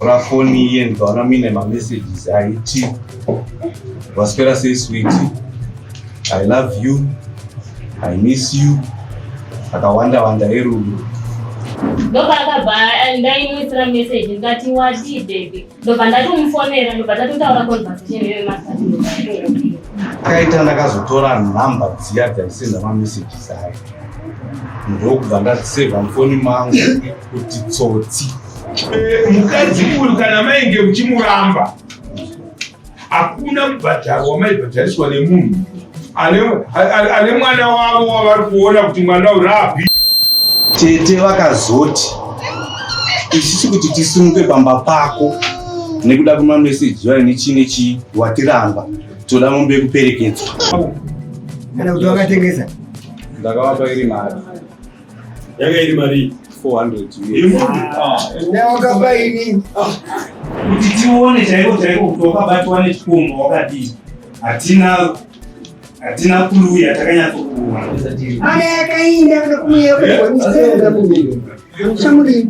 Ndakavhura foni iye ndikaona muine mamessages aiti waswera sei sweetie, I love you, I miss you, akawanda wanda erudo. Ndopaakabva ndaimuisira message ndikati wadii baby, ndobva ndatomufonera ndobva tatotaura conversation iyoyo masikati ndobva ndatongopira. Akaita ndakazotora nhamba dziya dzaisenda mamessages aya ndokubva ndadzisevha mufoni mangu kuti tsotsi. Mukadzi uyu kana mainge muchimuramba hakuna mubhadharo wamaibhadhariswa nemunhu ane mwana wavo wavari kuona kuti mwana uyu rabi. Tete vakazoti isusu kuti tisimuke pamba pako nekuda kwemameseji vaine chii nechii watiramba toda mombe yekuperekedzwa. Kana kuti wakatengesa? Ndakavapa iri mari. Yanga iri mari 400 Wakapa ini. Kuti tione chaiko chaiko kuti wakabatwa nechikomba wakadii, hatina hatina clue yatakanyatsokuona. Ana yakainda kana kumuya kuita Shamuri.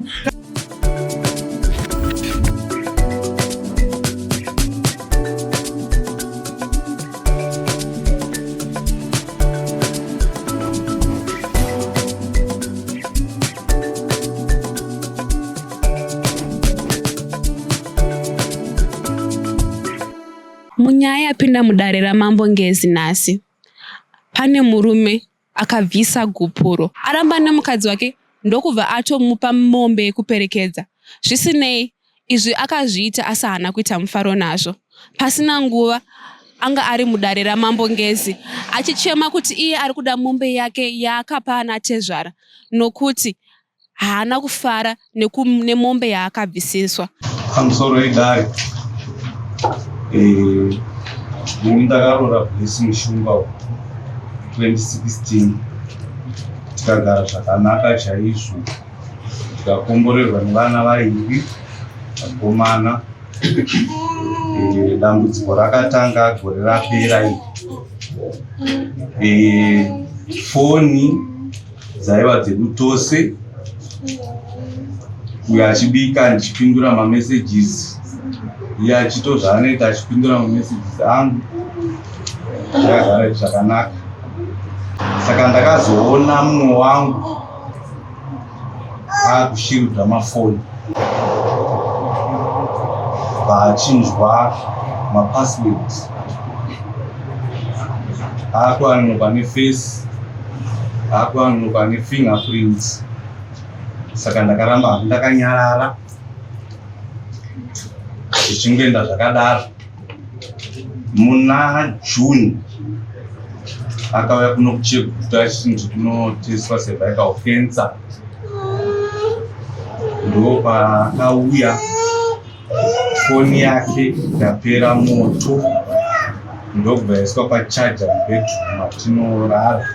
Munyaya yapinda mudare raMambo Ngezi nhasi, pane murume akabvisa gupuro aramba nemukadzi wake ndokubva atomupa mombe yekuperekedza. Zvisinei, izvi akazviita asi haana kuita mufaro nazvo. Pasina nguva, anga ari mudare raMambo Ngezi achichema kuti iye ari kuda mombe yake yaakapa ana tezvara nokuti haana kufara nemombe yaakabvisiswa. Pamusoro idare, eh, ini ndakaroora Blessing Shumba 2016 tikagara zvakanaka chaizvo tikakomborerwa nevana vairi vakomana. Eh, dambudziko rakatanga gore rapera iri. Eh, foni dzaiva dzedu tose, uyo achibika ndichipindura mamessages, iye achito zvaanoita achipindura mamessages angu, zvakagara zvakanaka. Saka ndakazoona mumwe wangu akushirudza mafoni paachinjwa mapassword, akuwanikwa neface, akuwanikwa nefingerprints. Saka ndakaramba hangu ndakanyarara zvichingoenda zvakadaro. Muna June akauya kuno kuCheguta achiti ndiri kunotestwa cervical cancer, ndopaakauya foni yake yapera moto ndokubva yaiswa pachaja mubedroom matinorara.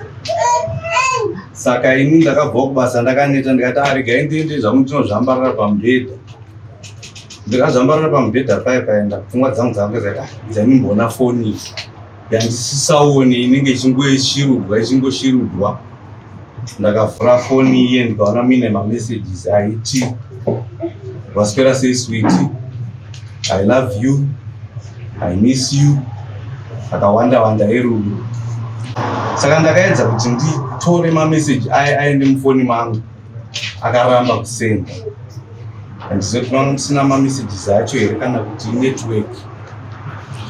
Saka ini ndakabvawo kubasa ndakaneta, ndikati aregai ndiende zvangu ndinozvambarara pamubhedha. Ndikazvambarara pamubhedha paya paenda pfungwa dzangu dzangu dzati ah, dzanimboona foni iyi yandisisaone inenge ichingoshirudwa ichingoshirudwa. Ndakavhura foni iye ndikaona muine mamessages aiti waswera sei sweetie, I love you, I miss you, akawanda wanda erudo. Saka ndakaedza kuti nditore mameseji aya aende mufoni mangu, akaramba kusenda. Handizivi kuti manga musina mamessages acho here kana kuti network.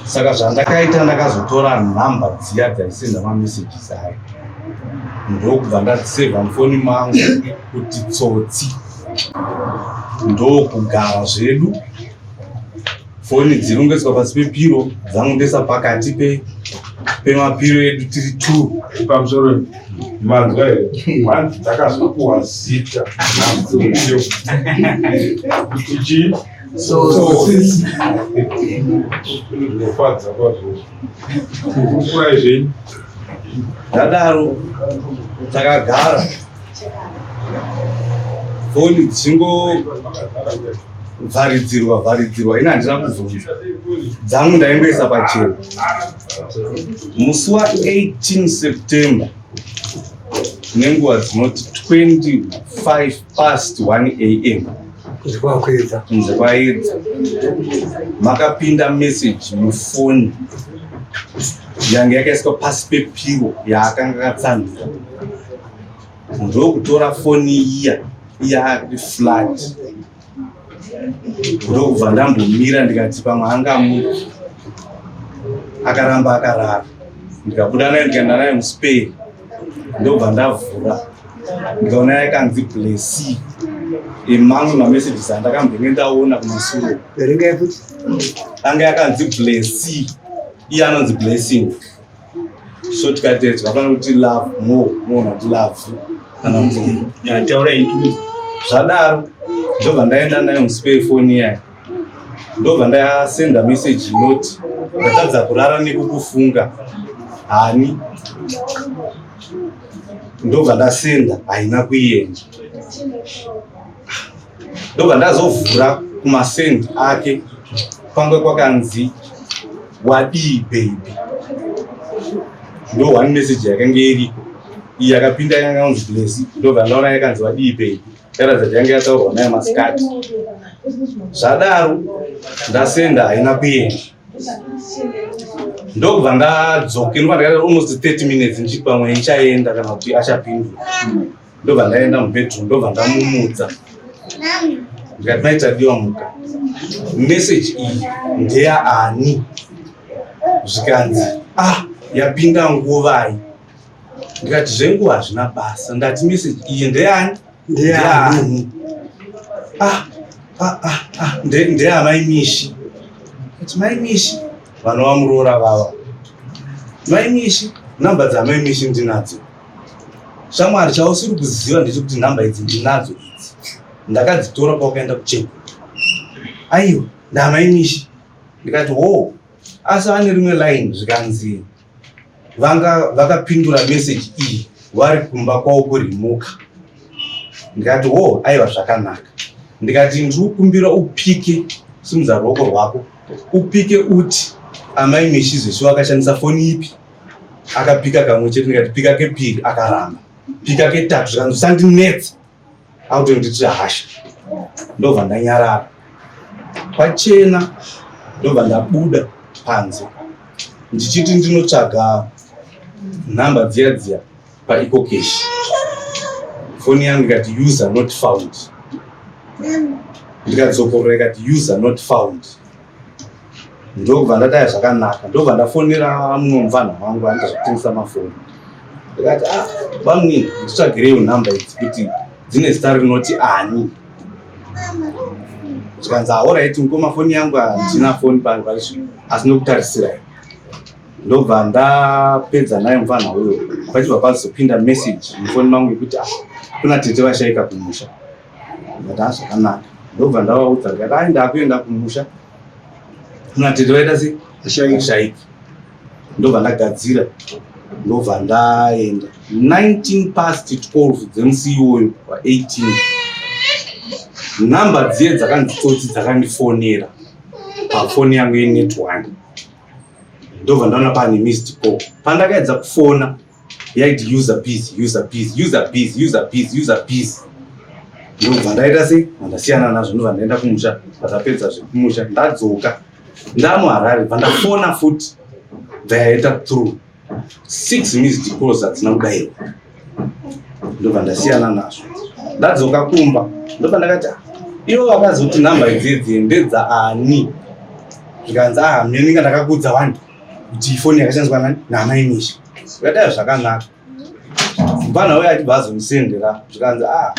Saka zvandakaita ndakazotora nhamba dziya dzaisenda mamessages aya ndokubva ndadzisevha mufoni mangu kuti tsotsi, ndokugara zvedu. Foni dzirongedzwa pasi pepiro, dzangu ndoisa pakati pemapiro edu tiri two. Pamusoro manzwa here, hanzi dzakazopuwa zita nadzo kuti chii? Tsotsi. Zvinofadza kwazvo, kukurai zvenyu. Ndadaro takagara foni dzichingovharidzirwa vharidzirwa, ini handina kubvunza, dzangu ndaingoisa pachena. Musi wa18 September nenguva dzinoti 25 past 1 am. Kunze kwakuedza. Kunze kwaedza. Makapinda message mufoni yange yakaiswa pasi pepiro yaakanga akatsamhira. Ndokutora foni iya iya akuti flat. Ndokubva ndambomira ndikati pamwe angamuki. Akaramba akarara. Ndikabuda naye ndikaenda naye muspare. Ndobva ndavhura. Ndikaona yakanzi Blessy. Emamwe mamessages andakambenge ndaona kumasure. Verengai futi. Anga yakanzi Blessy. Iye anonzi Blessing. So tikati zvakafanira kuti love more, more not love. Kana kuti Taura itu. Zvadaro ndobva ndaenda nayo muspare phone iya. Ndobva ndasenda message inoti ndatadza kurara nekukufunga hani. Ndobva ndasenda haina kuenda. Ndobva ndazovhura kumasend ake kwanga kwakanzi wadii baby. Ndo one message yakanga iriko. Iyi yakapinda yanga yanzi Blessy. Ndobva ndaona yakanzi wadii baby. Yaratidza kuti yanga yataurwa nayo masikati. Zvadaro ndasenda haina kuenda. Ndokubva ndadzoka, ndobva ndakaita almost 30 minutes ndichiti pamwe ichaenda kana kuti achapindura. Ndobva ndaenda mubedroom, ndobva ndamumutsa. Ndikati mai Tadiwa muka. Message iyi ndeyaani? Zvikanzi ah yapinda nguvai? Ndikati zvenguva hazvina basa. Ndati message iyi ndeyani? Ndeyani? Ah, ah, ah, ah, ndeyamai Mishi. Ndikati mai Mishi vanova muroora vava. Mai Mishi, nhamba dzamai Mishi ndinadzo. Shamwari, chausiri kuziva ndechekuti nhamba idzi ndinadzo idzi. Ndakadzitora pawakaenda kuchekwa. Aiwa, ndamai Mishi. Ndikati ho, asi ane rimwe line zvikanzi vanga vakapindura message iyi vari kumba kwavo kurimuka. Ndikati ho, aiwa zvakanaka. Ndikati ndiri kukumbira upike, simudza ruoko rwako, upike uti amai Mishi zveshuwa akashandisa foni ipi? Akapika kamwe chete, ndikati pika kepiri, akaramba. Pika ketatu, zvikanzi usandinetsa. Akutondiitira hasha. Ndobva ndanyarara. Kwachena ndobva ndabuda panze. Ndichiti ndinotsvaga nhamba dziya dziya paEcoCash. Foni yangu ikati user not found. Ndikadzokorora ikati user not found. Ndobva ndadaya zvakanaka. Ndobva ndafonera mumwe mupfanha wangu anoita zvekutengesa mafoni. Ndikati ah bamwini nditsvagireiwo nhamba idzi kuti dzine zita rinoti ani. Zvikanzi alright mukoma foni yangu handina foni pano parizvino asi ndokutarisira. Ndobva ndapedza naye mupfanha uyo. Pachibva pazopinda message mufoni mangu yekuti ah kuna tete vashaika kumusha. Ndikati ah zvakanaka. Ndobva ndavaudza ndikati ai ndakuenda kumusha. Kuna tete vaita sei? Vashaika. Ndobva ndagadzira. Ndobva ndaenda. 19 past 12 dzemusi iwoyo wa 18. Nhamba dziye dzakanzi tsotsi dzakandifonera pafoni yangu yenet 1. Ndobva ndaona pane missed call. Pandakaedza kufona yaiti user busy, user busy, user busy, user busy, user busy. Ndobva ndaita sei? Ndasiyana nazvo, ndobva ndaenda kumusha. Ndapedza zvekumusha, ndadzoka. NdamuHarare, bva ndafona futi. Bva yaita through. 6 missed calls hadzina kudairwa. Ndobva ndasiyana nazvo. Ndadzoka kumba, ndobva ndakati ah, ivo vakazoti nhamba idzidzi ndedzaani? Zvikanzi ah, mene ndakakuudza wani kuti foni yakashandiswa nani? Naamai Mishi. Ndikati zvakanaka. Mupfana uyo achibva azomusendera zvikanzi ah,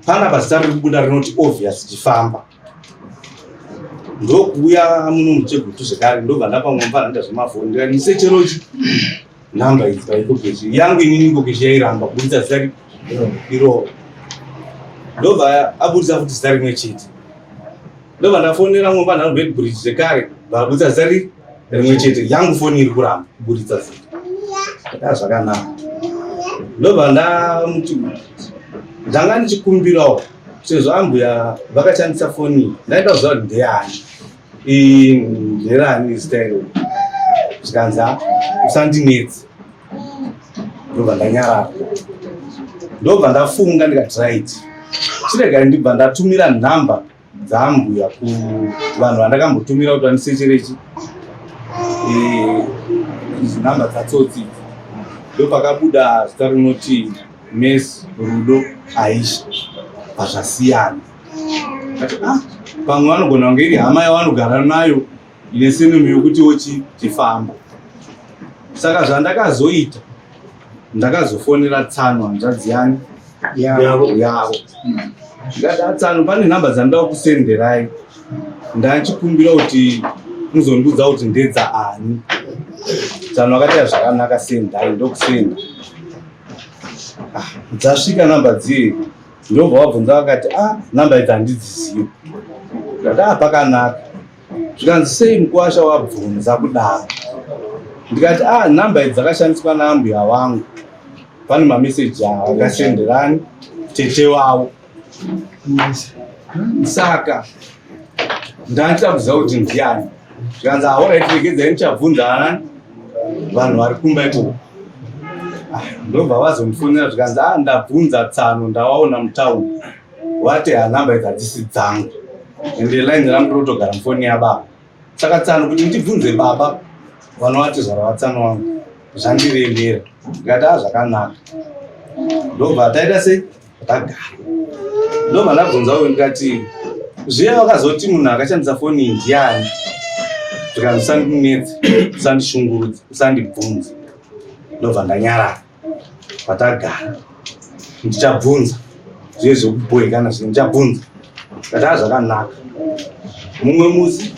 panapa zita riri kubuda rinoti obvious chifamba. Ndokuuya muno muChegutu zvekare, ndobva ndapa mumwe mupfana anoita zvemafoni. Ndikati musecherochi nhamba idzi paEcoCash yangu inini EcoCash yairamba kuburitsa zita iroro. Ndobva aburitsa futi zita rimwe chete. Ndobva ndafonera mumwe mupfana anoBeitbridge zvekare, vaburitsa zita rimwe chete. Yangu foni iri kuramba kuburitsa zita. Ndakati zvakanaka. Ndobva ndamuti ndanga ndichikumbirawo sezvo ambuya vakashandisa foni, ndaida kuziva kuti ndeyani. Nderani zita iroro? Zvikanzi ah, usandinetse. Ndobva ndanyarara. Ndobva ndafunga ndikati right. Chirega ndibva ndatumira nhamba dzaambuya kuvanhu vandakambotumira kuti vandisecherechi eh, nhamba dzatsotsi idzi. Ndopakabuda zita rinoti Miss Rudo Aisha pazvasiyana. Ah, pamwe vanogona kunge iri hama yavanogara nayo ine senemu yokuti wochifamba. Saka zvandakazoita ndakazofonera tsano hanzvadzi yani yavo yavo ndikati atsano pane nhamba dzandida kusenderai ndachikumbira kuti muzondiudza kuti ndedza ani tsano akati zvakanaka sendai ndokusenda ah, dzasvika nhamba dziye ndobva wabvunza vakati a ah, nhamba idzi handidzizivi ndati a ah, pakanaka zvikanzi sei mukuwasha wabvunza kudaro ndikati a ah, nhamba idzi dzakashandiswa naambuya vangu pane mameseji awo akasenderani tete wavo saka ndandida kuziva kuti ndiani zvikanzi aorit regedzai ndichabvunza anani vanhu vari kumba ikoko ah, ndobva vazondifonera zvikanzi a ah, ndabvunza tsano ndawaona mutauni vati hanhamba idzi hadzisi dzangu ende line rangu rotogara mufoni yababa saka tsano kuti ndibvunze baba vanovati zvara vatsano wangu zvandirembera ndikati a zvakanaka ndobva taita sei tagara ndobva ndabvunza uyu ndikati zviya vakazoti munhu akashandisa foni iyi ndiani zvikanzi usandinetse usandishungurudze usandibvunze ndobva ndanyarara patagara ndichabvunza zviye zvekubhoekana zviye ndichabvunza ndataa zvakanaka mumwe musi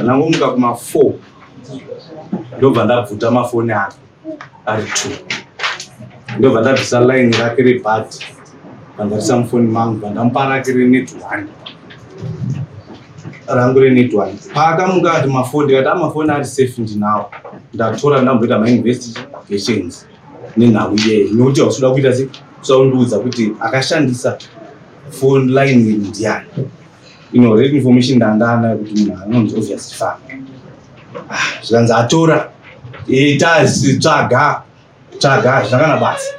ndangomuka kuma four ndobva ndabvuta mafoni ake ari two ndobva ndabvisa line rake rebhati vandarisa mufoni mangu vandamupa rake renet one rangu renet one paakamuka ati mafoni ndikati amafoni ari safe ndinawo ndatora ndamboita mainvestigations nenhau iyeyi nekuti hausuda kuita se usaundiudza kuti akashandisa phone line iri ndiani ino rate information ndandana kuti munhu anonzi obvious fana ah, zvikanzi atora ita tsvaga tsvaga hazvina kana basa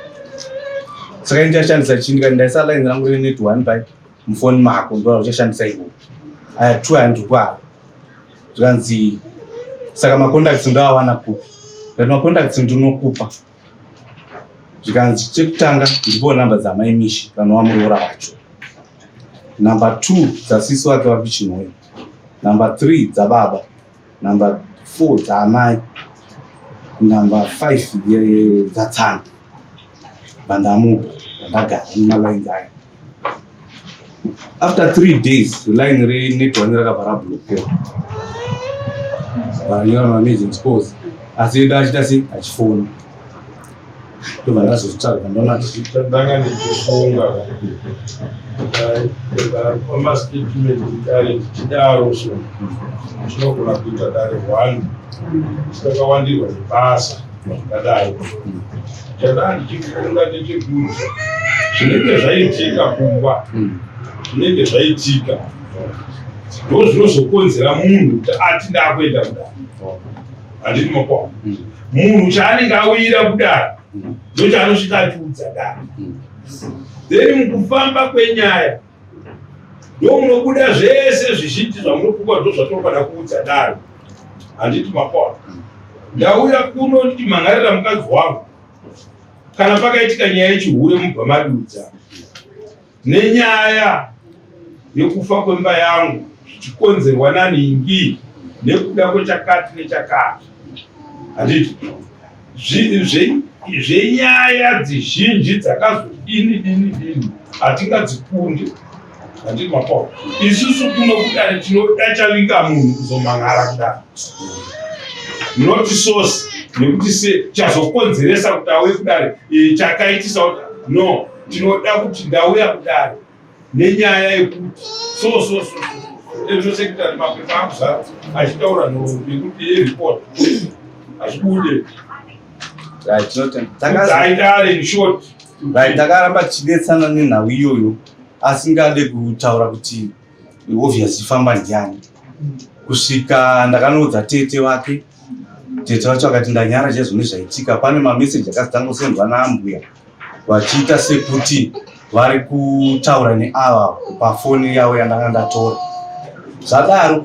saka ini chashandisa chii ndikati ndaisa line rangu renet one by mufoni mako ndoa uchashandisa iwo aya two aya ndirikwaro zvikanzi saka macontacts ndoawana kupi ndati macontacts ndinokupa zvikanzi chekutanga ndipo number dzamai mishi vanova muroora wacho number two dzasisi wake vari kuchinhoyi number three dzababa number 4 dzaamai number 5 dzatsana vandamupa vandagara nemalines ayo after 3 days line renet one rakabva rablokewa vanyora maemergency calls asi enda achiita sei achifona ndobva ndazozvitsvaga ndaona ndanga ndichifunga pamastatement dare tichidaro so tinogona kuita dare one takawandirwa nebasa zvakadai chandaa ndichifunga ndechekuti zvinenge zvaitika kumba zvinenge zvaitika ndo zvinozokonzera munhu kuti ati ndakuenda kudare handiti makwa munhu chaanenge awira kudare ndochaanosvika achiudza dare then mukufamba kwenyaya ndomunobuda zvese zvizhinji zvamunopuwa ndo zvatinofanira kuudza dare handiti makwa ndauya kuno ndichimhangarira mukadzi wangu kana pakaitika nyaya yechihure mubva madiudza Nenyaya yekufa kwemba yangu zvichikonzerwa nanhingi nekuda kwechakati nechakati, handiti zvenyaya dzizhinji dzakazodini dini dini hatingadzikunde, handiti mapawo isusu kuno kudare tinoda chavinga munhu kuzomhan'ara kudare not source nekuti se chazokonzeresa kuti auye kudare chakaitisa kuti no tinoda kuti ndauya kudare nenyaya yekuti so so so ezvo sekitari mapepa akuzara achitaura nhoroondo yekuti yereport hazvibude aitare in short right takaramba tichidetsana nenhau iyoyo asingade kutaura kuti obvious famba ndiani kusvika ndakanoudza tete wake tete vacho akati ndanyara chaizvo nezvaitika pane mameseji akazotanga kusendwa naambuya vachiita sekuti vari kutaura neava pafoni yavo yandanga ndatora. Zvadaro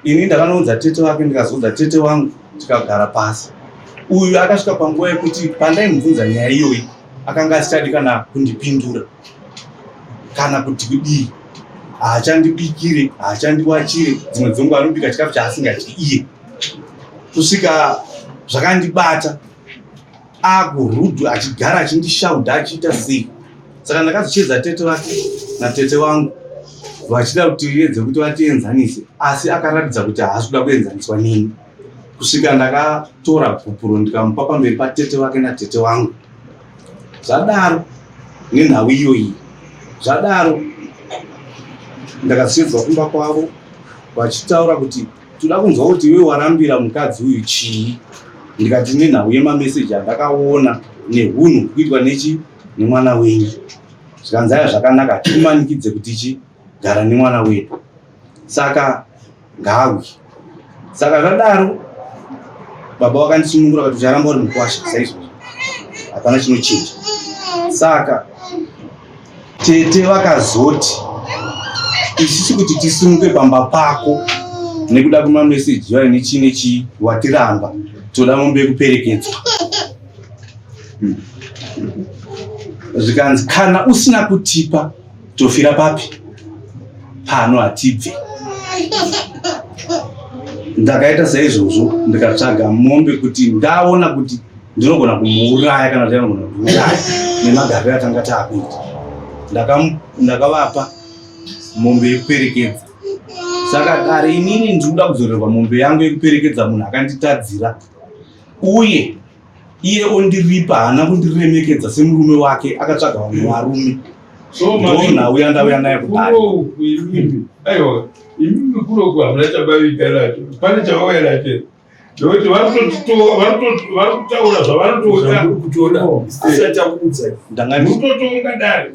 ini ndakanoudza tete vake ndikazoudza tete wangu tikagara pasi. Uyu akasvika panguva yekuti pandaimubvunza nyaya iyoyi akanga asichadi kana kundipindura kana kuti kudii, haachandibikire, haachandiwachire, dzimwe dzenguva anobika chikafu chaasingadyi iye, kusvika zvakandibata akurudhu achigara achindishaudha achiita sei. Saka ndakazochedza tete vake natete vangu vachida kuti edze kuti vatienzanise, asi akaratidza kuti haasi kuda kuenzaniswa neni, kusvika ndakatora gupuro ndikamupa pamberi patete vake natete vangu. Zvadaro nenhau iyoyi, zvadaro ndakasedzwa kumba kwavo vachitaura kuti toda kunzwa kuti iwe warambira mukadzi uyu chii. Ndikati nenhau yemameseji andakaona nehunhu kuitwa nechi nemwana wenyu. Zvikanzi aya zvakanaka, hatikumanikidze kuti chi gara nemwana wedu, saka ngauye. Saka zvadaro baba vakandisunungura kuti ucharamba uri mukwasha saizvozvo, hapana chinochinja. Saka tete vakazoti isusu kuti tisimuke pamba pako nekuda kwemameseji yayo nechii nechii, watiramba, toda mombe yekuperekedzwa. Zvikanzi kana usina kutipa tofira papi pano, hatibve. Ndakaita saizvozvo, ndikatsvaga mombe kuti ndaona kuti ndinogona kumuuraya kana kuti anogona kundiuraya nemagariro atanga taakuita. Ndakavapa mombe yekuperekedza. Saka dare inini ndinoda kudzorerwa mombe yangu yekuperekedza munhu akanditadzira, uye iye ondiripa haana kundiremekedza semurume wake, akatsvaga vamwe varume. Ndonhau yandauya nayo kudare. Aiwa, imimi kuroku hamuna chabaviga nacho, pane chavauya nacho nekuti vari kutaura zvavanotoda asati akuudza dare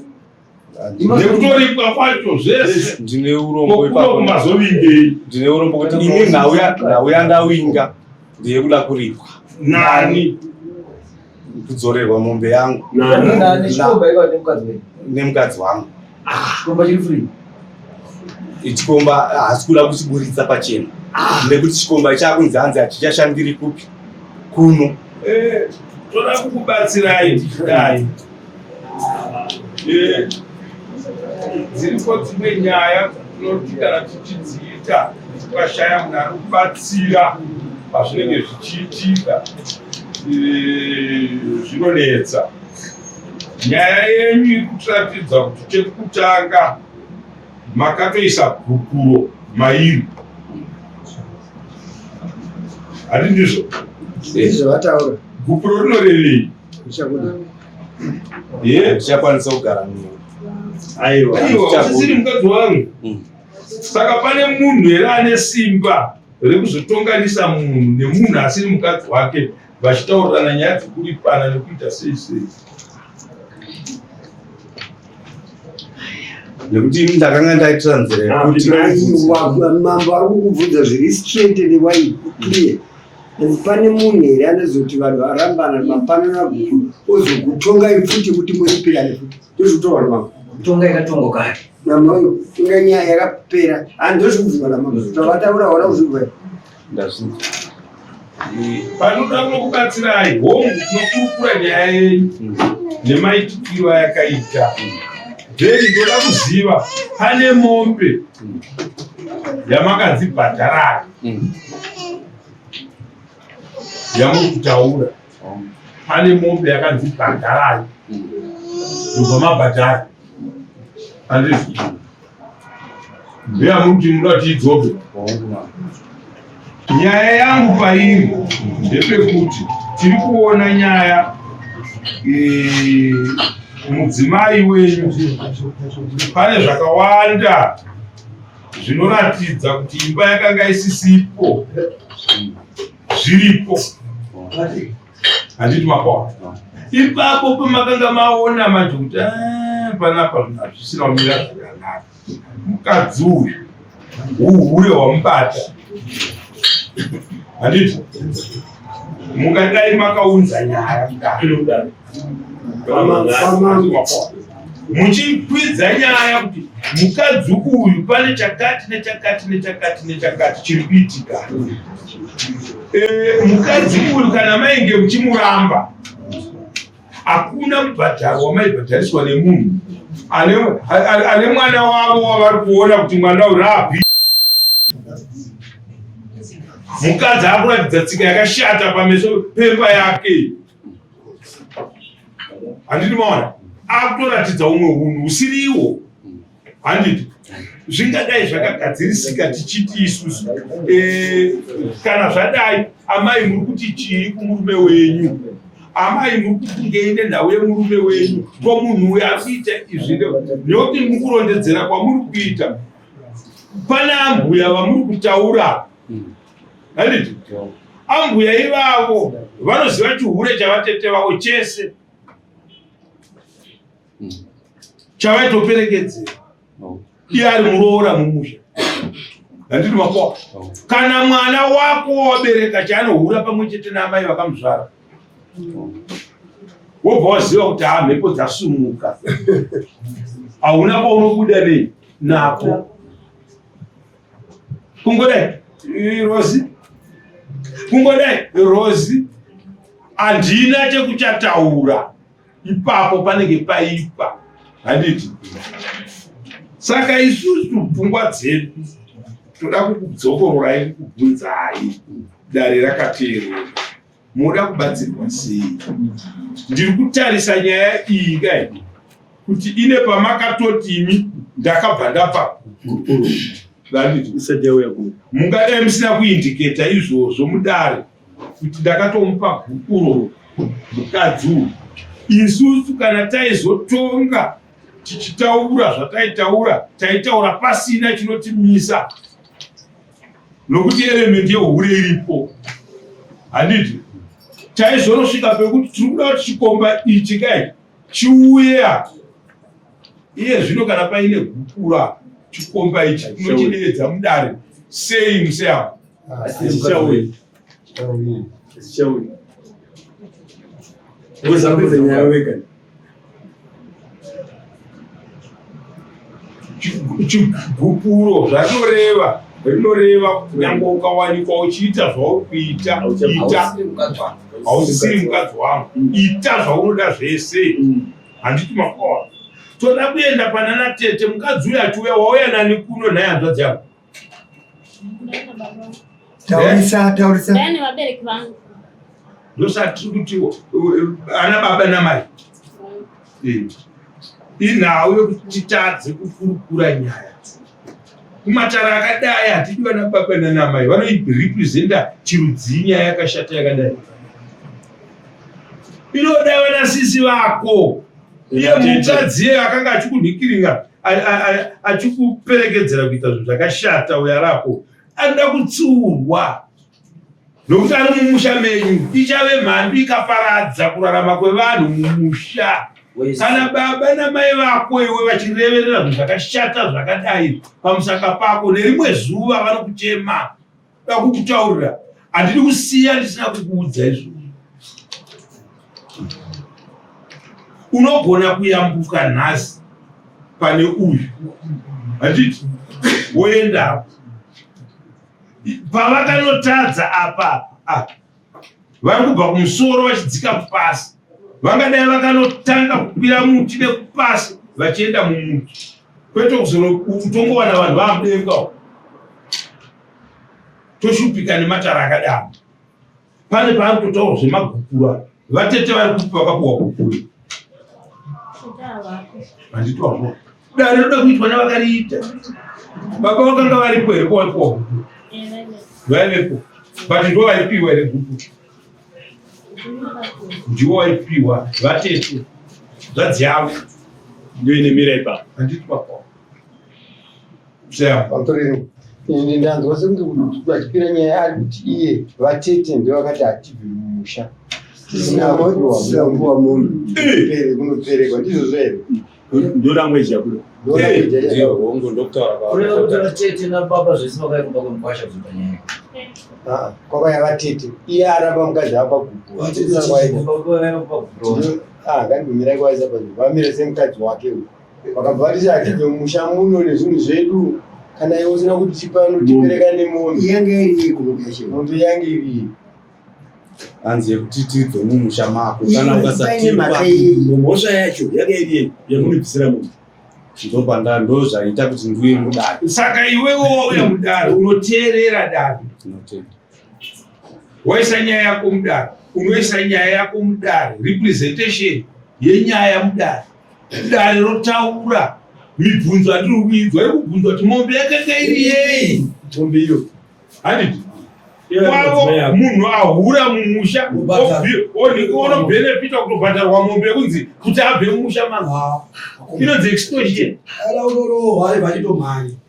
nekutoripwa kwacho zvese. Ndine urombo ipapo, mazovingei? Ndine urombo kuti ini nhau yandawinga ndeyekuda kuripwa. Nani? Kudzorerwa mombe yangu nemukadzi wangu. Chikomba haasi kuda kuchiburitsa pachena nekuti chikomba chakunzi hanzi hachichashandiri kupi kuno. Toda kukubatsirai tichidai. Dziriko dzimwe nyaya dzatinoti kana tichidziita tikashaya munhu ari kubatsira pazvinenge zvichiitika, zvinonetsa. Nyaya yenyu iri kutiratidza kuti chekutanga makatoisa gupuro mairi, handi ndizvo? Zvavataura. Gupuro rinorevei? Tichakwanisa kugara newe. Aiwa, usisiri mukadzi wangu. Saka pane munhu here ane simba rekuzotonganisa munhu nemunhu asiri mukadzi wake vachitaurirana nyaya dzekuripana nekuita sei sei? Nekuti ini ndakanga ndaitira nzira yekuti mambo ari kukubvunza zviri straight and wide clear. Pane munhu here anozoti vanhu varambana mapanana gupuro ozokutongai futi kuti muripirane futi? Ndozvikutorwa namambo. Kutonga yakatongwa kare. Namambo inga nyaya yakapera, handozvikubvunzwa namambo. Zvavataura hauna kuzvibva. Ndazvinzwa. Panoda kunokubatsirai, hongu, tinokurukura nyaya yenyu nemaitikiro ayakaita. Then ndoda kuziva, pane mombe yamakadzibhadharai yamuri kutaura? Pane mombe yakanzi bhadharai, ndobva mabhadhara, handizvo? Ndeyamuri kuti munoda kuti idzoke. Nyaya yangu pairi ndepekuti tiri kuona nyaya, mudzimai wenyu pane zvakawanda zvinoratidza kuti imba yakanga isisipo zviripo, handiti? Mapawa ipapo pamakanga maona manje kuti panapa zvinhu hazvisina kumira zvakanaka, mukadzi uyu uhure hwamubata, handiti? Mungadai makaunza nyaya kudare. Muchikwidza nyaya kuti mukadzi uyu pane chakati nechakati nechakati nechakati chiri kuitika. Mukadzi uyu kana mainge muchimuramba, hakuna mubhadharo wamaibhadhariswa nemunhu ane mwana wavo wavari kuona kuti mwana uyu raabhi. Mukadzi akuratidza tsika yakashata pameso pemba yake, handiti? Maona akutoratidza umwe unhu husiriwo, handiti? Zvingadai zvakagadzirisika tichiti isusu, kana zvadai, amai muri kuti chii kumurume wenyu? Amai muri kufungei nenhau yemurume wenyu? Ko munhu uyu ari kuita izvi nekuti mukurondedzera kwamuri kuita pana ambuya vamuri kutaura, handiti? Ambuya ivavo vanoziva chihure chavatete vavo chese chavaitoperekedzera iye ari muroora mumusha, handiti? Makoa kana mwana wako wabereka chaanohura pamwe chete naamai vakamuzvara, wobva waziva kuti ha, mhepo dzasumuka, hauna kwaunobuda nei nako. Kungodai Rozi, kungodai Rozi, handina chekuchataura ipapo, panenge paipa, handiti? Saka isusu pfungwa dzedu toda kukudzokororai, kukubvunzai, dare rakateerera, munoda kubatsirwa sei? Ndiri kutarisa nyaya iyi kai kuti ine pamakatoti imi ndakabva ndapa, handiti? Mungadai musina kuindicate izvozvo mudare kuti ndakatomupa gupuro mukadzi uyu. Isusu kana taizotonga tichitaura zvataitaura, taitaura pasina chinotimisa, nokuti element yehure iripo, handiti? Taizonosvika pekuti tiri kuda kuti chikomba ichi kai chiuye iye zvino. Kana paine gupura, chikomba ichi tinochideedza mudare sei museako? Chichauya, chichauya. Uzapedza nyaya wega. Chigupuro zvatoreva, rinoreva kuti nyange ukawanikwa uchiita zvauri kuita, ita, hausisiri mukadzi wangu, ita zvaunoda zvese, handiti? Makoa toda kuenda panana tete. Mukadzi uyu achiuya, wauya nani kuno nhai, hanzvadzi yako? Taurisa, taurisa. Ndaya nevabereki vangu. Ndosati tiri kuti ana baba namai. Inhau yekuti titadze kukurukura nyaya kumatara akadai. Hatidi vana baba nanamai vanoirepresenta chirudzii. Nyaya yakashata yakadai inoda vanasisi vako. Iye mukadzi iye akanga achikunhikiringa, achikuperekedzera kuita zvinhu zvakashata, uyo arapo anoda kutsiurwa nokuti ari mumusha menyu. Ichave mhandu ikaparadza kurarama kwevanhu mumusha. Kana baba namai vako iwe vachireverera zvinhu zvakashata zvakadai pamusaka pako, nerimwe zuva vanokuchema. Da kukutaurira, handidi kusiya ndisina kukuudza izvo. Unogona kuyambuka nhasi pane uyu, handiti? Woendapo pavakanotadza apa. Ah, vari kubva kumusoro vachidzika pasi, vangadai vakanotanga kukwira muti nekupasi vachienda mumuti, kwete kuzotongowana vanhu vamudenga. Toshupika nematara akadaro. Pane paari kutotaura zvemagupura. Vatete vari kupi vakapuwa gupura? Handiti wazvo dare rinoda kuitwa nevakariita. Baba vakanga varipo here kwawaipuwa gupura? Vaivepo, but ndo vaipiwa here gupura? Ndiwo waipiwa vatete, zvadzi yavo. Ndoinemira ipapo. Handiti papa? Ini ndanzwa sekunge kuti achipira nyaya ari kuti iye vatete ndevakati hatibvi mumusha tisina kupiwa mombe kunoperekwa. Ndizvozvo here? Ndolanguage yakuda. Hongu, ndokutaura. Kureva kuti vatete nababa zvese vakauya kumba kwemukwasha kuzoita nyaya. Kwakauya vatete, iye aramba mukadzi apa gupu. Ngandigumirai kwaisa pa vamire semukadzi wake uyu. Vakabva vati hatibve mumusha muno nezvinhu zvedu kana iwe usina kutipa notipereka nemombe. Yange iri yei kumombe yacho? Mombe yange iri yei? Hanzi yekuti tibve mumusha mako kana Paine ukasatipa mhaka yei? Mhosva yacho yanga iri yei yamunobvisira mombe? Ndopanda ndozvaita kuti ndiuye mudare. Saka iwewe wauya mudare unoteerera dare. Tinotenda. Waisa nyaya yako mudare, unoisa nyaya yako mudare, representation yenyaya mudare. Dare rotaura mibvunzo yatiri kuinzwa iri kubvunzwa kuti mombe yakanga iri yei? Mombe iyo. Handiti? Kwavo munhu ahura mumusha onobhenefita kutobhadharwa mombe yekunzi kuti abve mumusha mangu. Inonzi extortion.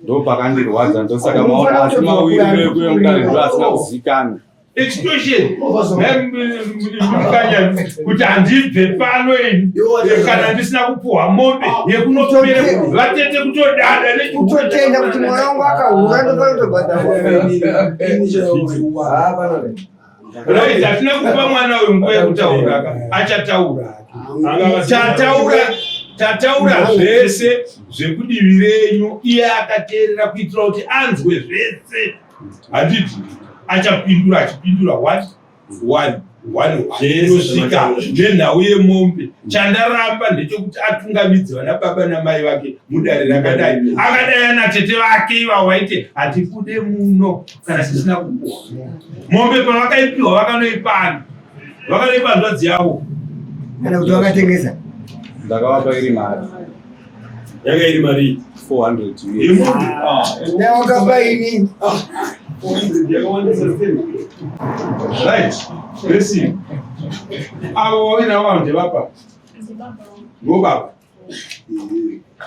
Ndopakandirwadza ndosaka maona asi mawiri ekuuya mudare ndo asina kuzikanwa. Extortion. Mukanya kuti handibve pano ini kana ndisina kupuhwa mombe yekunopere vatete kutodada Kutotenda kuti mwana wangu akahura ndofanira kutobhadharwa. Right, hatina kupa mwana uyu nguva yekutaura ka achataura tataura tataura zvese zvekudivi renyu iye akateerera kuitira kuti anzwe zvese handiti achapindura achipindura one one one one kusvika nenhau yemombe. Chandaramba ndechekuti atungamidze vana baba namai vake mudare rakadai akadai ana tete vake ivavo vaite hatibude muno kana tisina kupuwa mombe. Pavakaipiwa vakanoipani vakanoipa hanzvadzi yavo Kana kuti vakatengesa. Ndakavapa iri mari. Yanga iri mari 400 US. Yemombe. Ne wakapa ini. Right, blessing. Avo vainavo ndevapa ndobaba.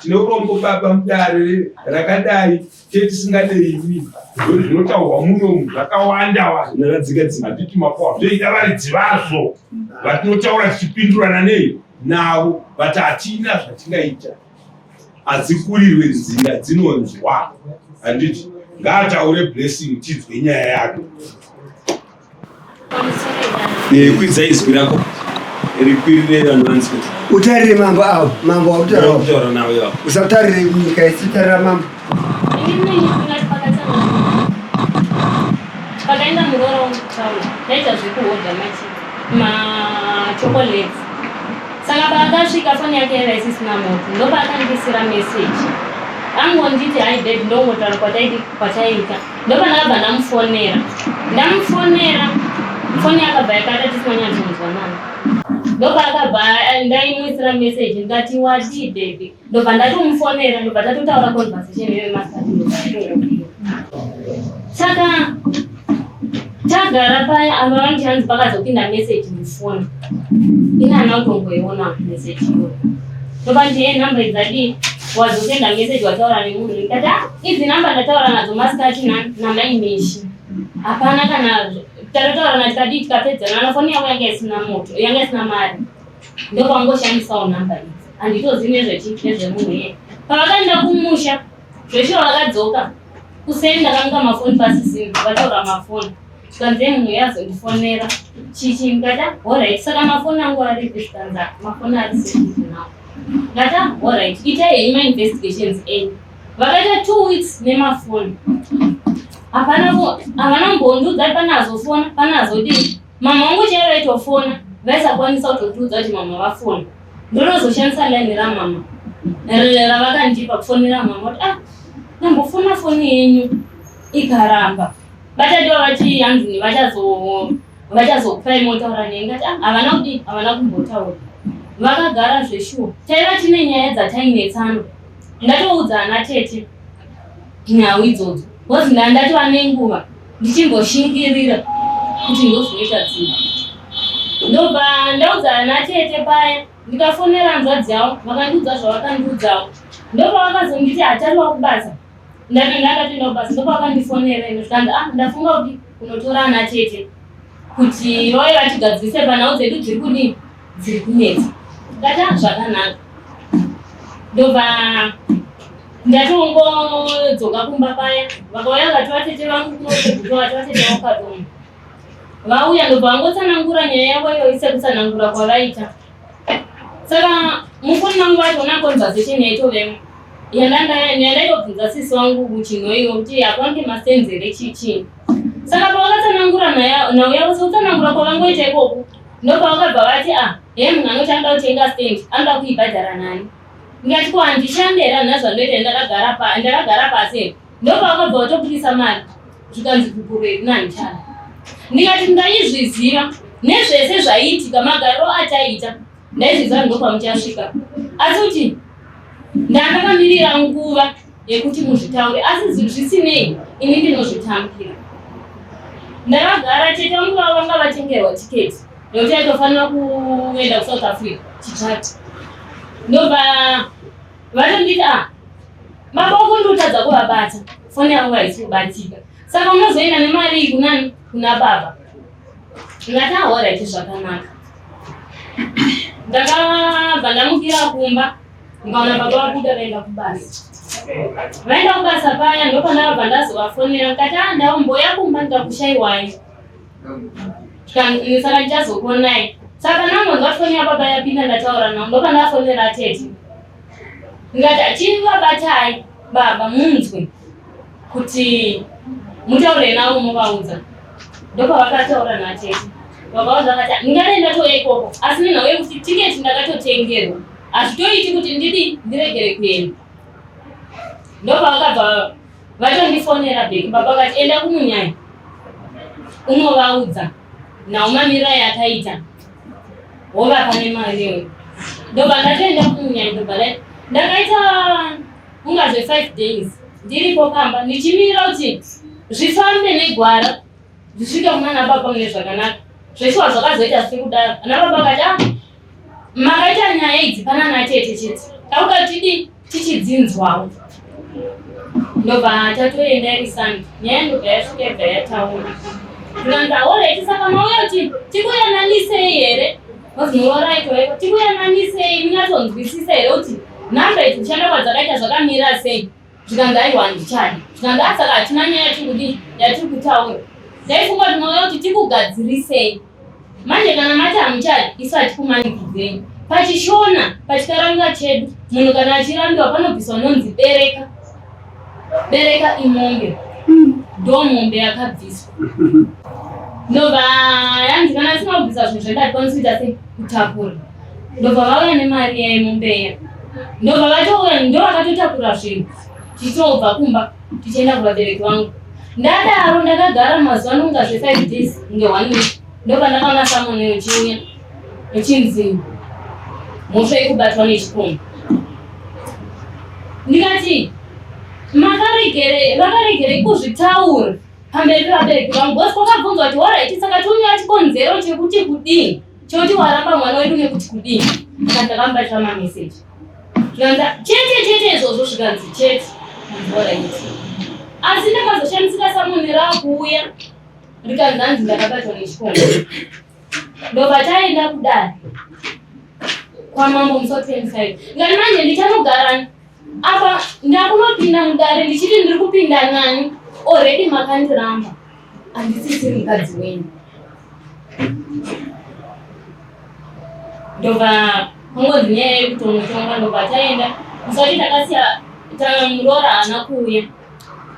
Tine urombo baba mudare rakadai tetisingade imi zvori zvinotaurwa munomu zvakawanda wanda handiti mapoa zvoita varidzi vazvo vatinotaura tichipindurana nei navo but hatina zvatingaita hadzikurirwe nzira dzinonzwa handiti ngaataure Blessing tidzwe nyaya yake. Kwidza izwi rako rikwirire vanhu vanzwe. Utarire mambo avo, mambo wakutaura. Kutaura navo ivavo. Usatarire nyika isitarira mambo. Inini ndingati pakatanga pakaenda muroora wangu kutaura ndaita zvekuhodha machocolates saka paakasvika foni yake yaiva isisina moto ndopaakandisira meseji angonditi hi babe ndongotaura kwataiita ndopandakabva ndamufonera ndamufonera foni yakabva yakata tisina nyatsonzwanana ndopaakabva ndaimuisira meseji ndikati wadii baby ndobva ndatomufonera ndobva tatotaura conversation iyoyo masikati ndobva yatongopera. Saka tagara paya ava vanti hanzi pakazopinda meseji mufoni ini hana kutongoiona meseji iyoyo ndobva nditi e nhamba idzadii wazosenda meseji wataura nemunhu ndikati ah idzi nhamba ndataura nadzo masikati namaimeshi hapana kana tatotaurana tikadii tikapedzerana foni yavo yanga isina moto yanga isina mari ndopangoshandisawo nhamba idzi handitozivi nezvechi nezvemunhu iye. Pavakaenda kumusha zveshuwa vakadzoka kuseni ndakamuka mafoni pasisina vataura mafoni zvikanzi munhu uye azondifonera chichi ndikati alright saka mafoni angu aripi zvikanzi mafoni ari safe now ndati alright itai henyu mainvestigations enyu vakaita 2 weeks nemafoni hapana havana kumbondiudza kuti pane azofona pane azodii mama wangu chaivo vaitofona vaisakwanisa kutotiudza kuti mama vafona ndonozoshandisa line ramama ravakandipa kufonera mama kuti ah ndambofona foni yenyu ikaramba vatadiwa vati hanzi vachazokupai motaura nei ngati ah havana kudii havana kumbotaura vakagara zveshuwa taiva tine nyaya dzatainetsana ndatoudza ana tete nhau idzodzo because ndandatova nenguva ndichimboshingirira kuti ndozvinoita dzimba ndobva ndaudza ana tete paya ndikafonera hanzvadzi yavo vakandiudza zvavakandiudzawo ndopavakazonditi hatariwa kubasa ndati ndakatoenda kubasa ndopavakandifonera ino zvikanzi ah ndafunga kuti kunotora ana tete kuti vauye vatigadzirise panhau dzedu dziri kudii dziri kunetsa ndati ah zvakanaka ndobva ndatongodzoka kumba paya vakauya vakati vatete vangu kunokuti vakati vatete vangu kadoma vauya ndobva vangotsanangura nyaya yavo iyoyo sekutsanangura kwavaita. Saka mufoni mangu vacho conversation yaitovemo yandaitobvunza sisi wangu kuchinhoiwo kuti akwange masenzi here chii. Saka pavakatsanangura nhau yavo, sekutsanangura kwavangoita ikoko, ndopavakabva vati, "A he, munhu anoti anoda kutenga stand, anoda kuibhadhara nani?" Ndikati, "Ko handishande here? Handina zvandoita, ndakagara pasi here?" Ndopavakabva vatobudisa mari, zvikanzi gupuro iri nandichada. Ndikati ndaizviziva nezvese zvaiitika, magariro ataita ndaizviziva, ndopamuchasvika, asi kuti ndandakamirira nguva yekuti muzvitaure. Asi zvisinei, ini ndinozvitambira. Ndakagara, tete vangu vavo vanga vatengerwa tiketi nekuti aitofanira kuenda kuSouth Africa chitsvati. Ndobva vatonditi, "A baba wako ndotadza kuvabata, foni yavo haisi kubatika, saka unozoenda nemari iyi kunani? Kuna baba." Ndati, "Alright, zvakanaka." Ndakabva ndamukira kumba, ndikaona baba vabuda vaenda kubasa. Vaenda kubasa paya, ndopandakabva ndazovafonera, ndikati, "A ndaumboya kumba ndikakushayiwai, saka ndichazokuonai." Saka nangonzwa foni yababa yapinda, ndataura navo, ndopandafonera tete, ndikati, "Achivabatai baba munzwe kuti mutaure navo muvaudza." Ndopavakataura natete, vakaudza, vakati, "Ndingadai ndatouya ikoko, asi nenhau yekuti tiketi ndakatotengerwa, hazvitoiti kuti ndidi ndiregere kuenda." Ndopavakabva vatondifonera back baba, vakati, "Enda kumunyai unovaudza nhau mamiriro yakaita, wovapa nemari iyoyo." Ndobva ndatoenda kumunyai. Ndobva ndakaita kungazve 5 days ndiripo pamba ndichimirira kuti zvifambe negwara, zvisvike kuna baba mune zvakanaka. Zveshuwa zvakazoita sekudaro. Ana baba akati, "A makaita nyaya idzi pana natete chete, tauda tidi tichidzinzwawo." Ndobva tatoenda iri Sunday, nyaya ndobva yasvika, ibva yataura, tikanzi, "Alright, saka mauya kuti tikuyananisei here?" Vazinororaitoeko, "Tikuyananisei, munyatsonzwisisa here kuti nhamba idzi kushanda kwadzakaita zvakamira sei?" Zvikanzi, "Aiwa, handichadi." Zvikanzi, "A saka hatina nyaya yatiri kudii, yatiri kutaura. Ndaifunga kuti mauya kuti tikugadzirisei. Manje kana mati hamuchadi, isu hatikumanikidzei." Pachishona, pachikaranga chedu, munhu kana achirambiwa panobviswa nonzi bereka. Bereka imombe, ndo mombe yakabviswa. Ndobva yanzi kana isina kubvisa zvinhu zvedu hatikwanisi kuita sei, kutakura. Ndobva vauya nemari yemombe iya, ndobva vatouya, ndo vakatotakura zvinhu, tichitobva kumba tichienda kuvabereki vangu. Ndadaro ndakagara mazuva anonga zve5 days, kunge one week, ndobva ndakaona summon uchiuya uchinzi mhosva yekubatwa nechikomba. Ndikati, "Makaregere, vakaregerei kuzvitaura pamberi pevabereki vangu?" Because kwakabvunzwa kuti, "Alright, saka tiunyora chikonzero chekuti kudii, chekuti waramba mwana wedu nekuti kudii?" Akati, "Ndakamubatira mameseji." Zvikanzi, "Chete chete izvozvo?" Zvikanzi, "Chete." Alright, asi ndakazoshamisika summon raakuuya rikanzi hanzi ndakabatwa nechikomba. Ndobva taenda kudare kwamambo musi wa25. Ngati manje ndichanogara apa, ndakunopinda mudare ndichiti ndiri kupinda nani? Already makandiramba, handisisiri mukadzi wenyu. Ndobva kungonzi nyaya yekutonotonga. Ndobva taenda musi wacho, takasiya muroora haana kuuya.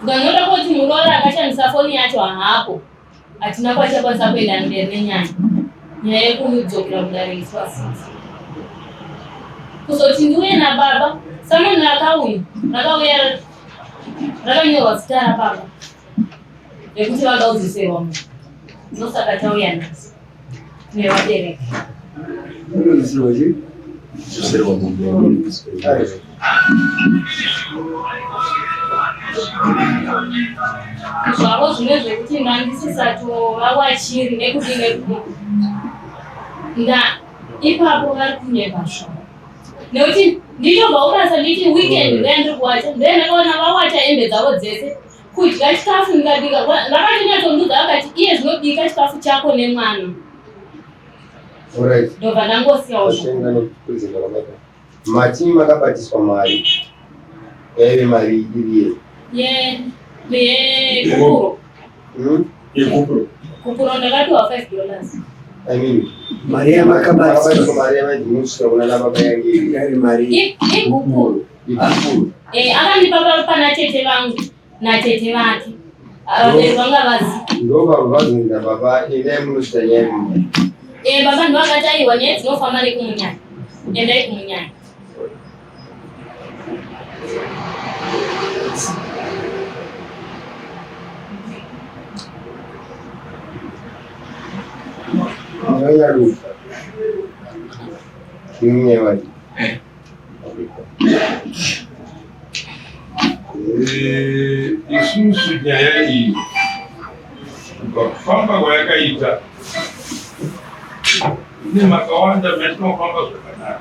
Tikanoda kuti muroora akashandisa foni yacho haapo, hatina kwachakwanisa kuenda mberi nenyaya. Nyaya yekudzokera kudare musi wa6, kuzoti ndiuye nababa, summon rakauya, rakauya rakanyorwa zita rababa rekuti vagaudziserwa munhu. Ndosaka tauya nhasi nevabereki. Unodzidzisirwa chii? Dzoserwa munhu. Zvavo zvimwe zvekuti ndandisisatovawachiri nekuti nekuti nda ipapo vari kunyepa zvavo, nekuti ndichobva kubasa, nditi weekend ndoya ndiri kuwacha, ndoya ndakaona vawacha hembe dzavo dzese, kudya chikafu ndikabika. Vakatonyatsondiudza, vakati, "Iye zvinobika chikafu chako nemwana." Alright. Ndobva ndangosiyawo zvavo. Totenda nekukurudzirwa kwamaita. Mati makabatiswa mari, yaive mari iri yei? Yekupuro. Yekupuro. Kupuro ndakapiwa $5. I mean, Mari yamakabatiswa mari yamadzimusvika kuna nababa yange yari mari Igupuro. Igupuro. Eh, akandipa pana tete vangu natete vake. Vabereki vanga vazi. Ndo baba vazoenda baba endai munosvika nyaya yemunyanya. Eh, baba ndo akati aiwa nyaya dzinofamba nekumunyanya. Endai kumunyanya. Nyanyaruka. Nemunyaya wacho. Isusu nyaya iyi kubva kufamba kwayakaita ine makawanda matinofamba zvakanaka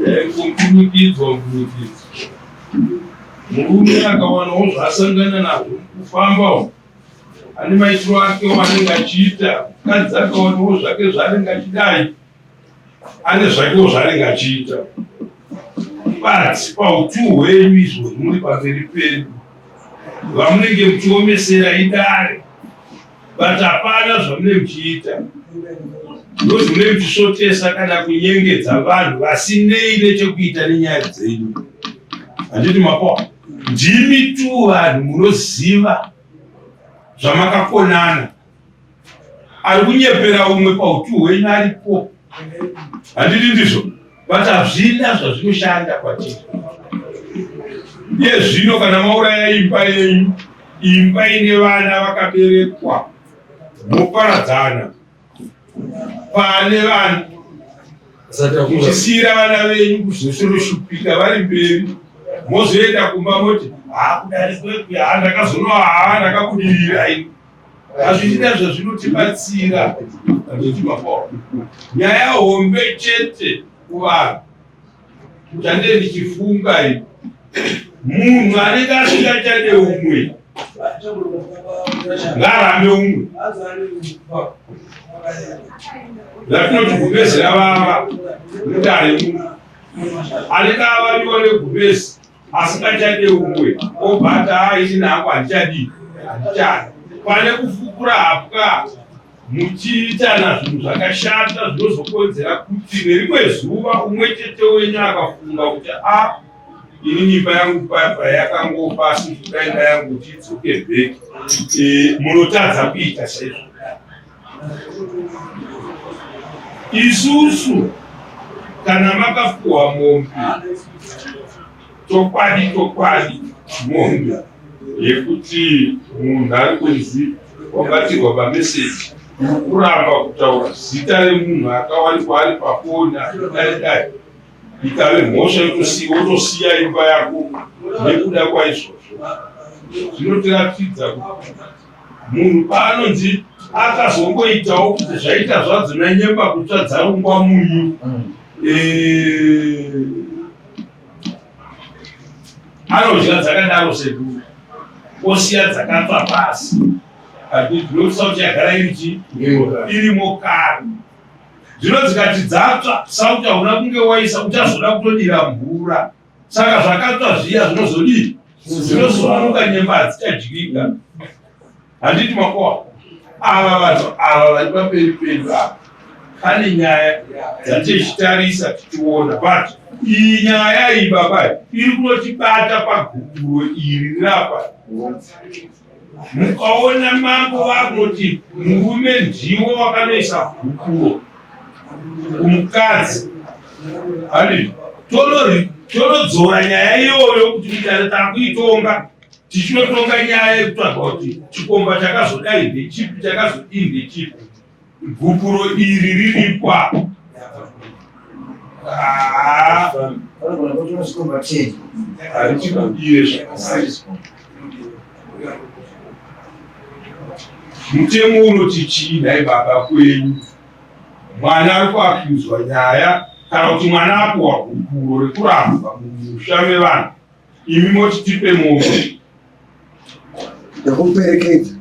yaikumbunikidzwa mbunikidzwa murume akawanawo zvaasangana nazvo mukufamba umu ane maitiro akewo anenge achiita mukadzi akawanawo zvake zvaanenge achidai ane zvakewo zvaanenge achiita but pautu hwenyu izvozvi muri pamberi pedu vamunenge muchiomesera idare but hapana zvamunenge muchiita nozi munenge muchisvotesa kana kunyengedza vanhu vasinei nechekuita nenyaya dzenyu handiti mapoa ndimi tu vanhu munoziva zvamakakonana ari kunyepera umwe pautu hwenyu aripo handiti ndizvo but hazvina zvazvinoshanda kwatiri iye zvino kana mauraya imba yenyu imba ine vana vakaberekwa moparadzana pane vanhu muchisiira vana venyu kuzosoroshupika vari mberi mozoenda kumba moti hakudarikwepi ha ndakazonoa ha ndakabudirira ini hazvichida zvazvinotibatsira hazvitibapawo nyaya hombe chete kuvanhu chandee ndichifunga ini munhu anenge asingachade umwe ngaarambe umwe zvatinoti gumbezi ravava mudare muno anenge avaviwa negumbezi asingachade umwe obata a ini nangu handichadii handichada pane kufukura hapwa muchiitana zvinhu zvakashata zvinozokonzera kuti nerimwe zuva umwe chete wenyu akafunga kuti a ini nyimba yangu papa yakangofa asi ndoda imba yangu kuti idzoke bheki e, munotadza kuita saizvo isusu kana makapuwa mombe chokwadi chokwadi mombe yekuti munhu ari kunzi wabatirwa pameseji kuramba kutaura zita remunhu akawanikwa ari pafoni akadai dai ikave mhosva yotosiya imba yako nekuda kwaizvozvo zvinotiratidza kuti munhu paanonzi akazongoitawo kuti zvaita zvadzo nanyemba kutsva dzarungwa munyu mm. eh, anodya dzakadaro sekuru osiya dzakatsva pasi ndinokusa kuti yagara iri chi irimo kare zvino dzikati dzatsva sauti hauna kunge waisa uchazoda kutodira mvura saka zvakatsva zviya zvinozodii zvinozoaruka nyemba hadzichadyika handiti makoa ava vanhu ava vari pamberi pedu ava pane nyaya dzatichitarisa tichiona but iyi nyaya iyi baba iri kunotibata pagupuro iri rirapa mukaona mambo vakunoti murume ndiwo wakanoisa gupuro kumukadzi handiti tonodzora nyaya iyoyo kuti mutare takuitonga tichinotonga nyaya yekutsvaga kuti chikomba chakazodai ndechipi chakazodii ndechipi gupuro iri ririkwa harichibudire zvakanaka mutemo unoti chii nhai baba kwenyu mwana ari kuakuzwa nyaya kana kuti mwana apuwa gupuro rekurambwa mumusha mevanhu imi moti tipe mombe yekuperekedza